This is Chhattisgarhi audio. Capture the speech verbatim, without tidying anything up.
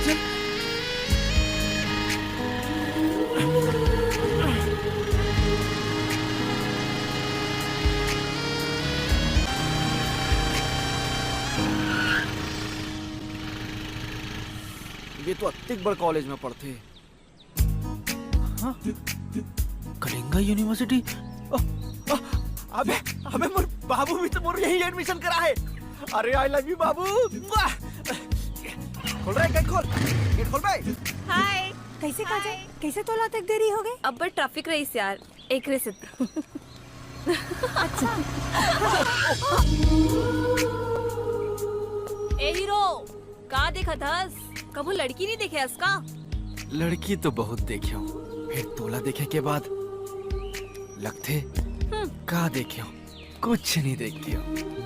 चल। ये तो अतिक बड़ कॉलेज में पढ़थे। हाँ? कलिंगा यूनिवर्सिटी? अ, अ, अबे, अबे, मोर बाबू भी तो मोर यही एडमिशन करा है। अरे, आई लव यू बाबू। मुआ! खोल रे, गेट खोल। गेट खोल बे। हाय। कैसे काजल, कैसे तोला तक देरी हो गई? अब ट्रैफिक रहीस यार, एकरे से। ए हीरो, का देखत हस? कभू लड़की नहीं देखे हस का? लड़की तो बहुत देखे हूँ, फिर तोला देखे के बाद लगथे का देखे हूँ, कुछ नहीं देखे हूँ।